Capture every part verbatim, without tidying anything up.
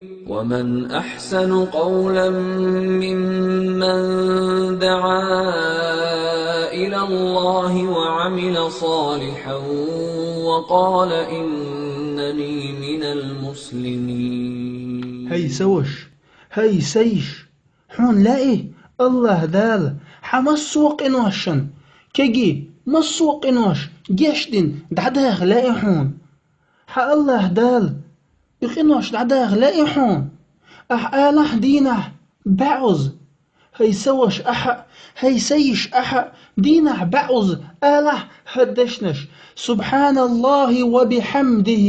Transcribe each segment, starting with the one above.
ومن أحسن قولا ممن دعا إلى الله وعمل صالحا وقال إنني من المسلمين. ХӀай са воша, хӀай са йиша, хьуна лаьий АллахӀ Дала хьа массо а къиношна, кегий массо а къинош гечдина дӀадаха лаьий хьуна? Хьа АллахӀ Дала и къинош дӀадаха лаьий хьуна? Ахьа алахь дийнахьа бӀозза, хӀай са воша ахьа, хӀай са йиша ахьа, дийнахьа бӀозза алахь хӀара дешнаш: سبحان الله وبحمده.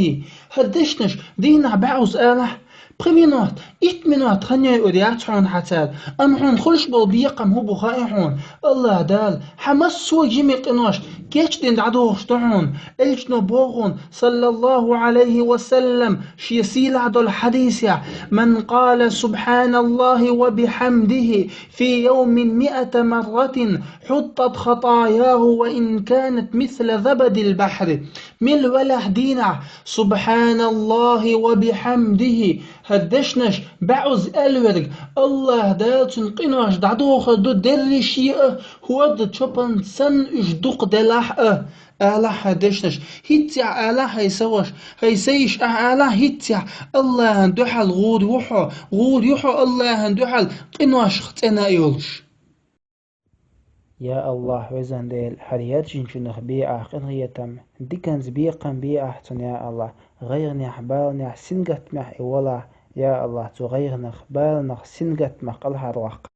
ХӀара дешнаш дийнахьа бӀозза алахь. Пхи минот, итт минот хан йойур яц хьуна хьа цара, амма хьуна хуьлуш болу бекхам хӀун бу хаьий хьуна? АллахӀ Дала хьа массо а жима къинош гечдина дӀадохуш ду хьуна. Элчано боху хьуна, саллаллахӀу Ӏалайхи ва саллам, шен сийлахь долу хьадисехь: من قال سبحان الله وبحمده في يوم مائة مرة حطت خطاياه وإن كانت مثل زبد البحر. Мила велахь дийнахь سبحان الله وبحمده хӀара дешнаш бӀозза аьлла верг, АллахӀ Дала цуьнан къинош дӀадохур ду дерриш а, хӀордан чопан санна уьш дукха делахь а. Алахь хӀара дешнаш, хӀинццехь алахь, хӀай са воша, хӀай са йиша ахьа алахь хӀинццехь, АллахӀана дуьхьал гӀур ву хьо, гӀур ю хьо АллахӀана дуьхьал къиношах цӀена а йолуш. Я АллахӀ, везан Дела, хӀара яьржинчунах бе Ахь къинхетам, диканца бекхам бе Ахь цунна, я АллахӀ, гӀайгӀанехь, баланехь, сингаттамехь и волахь, я АллахӀ, цу гӀайгӀанах, баланах, сингаттамах кӀелхьарваккха.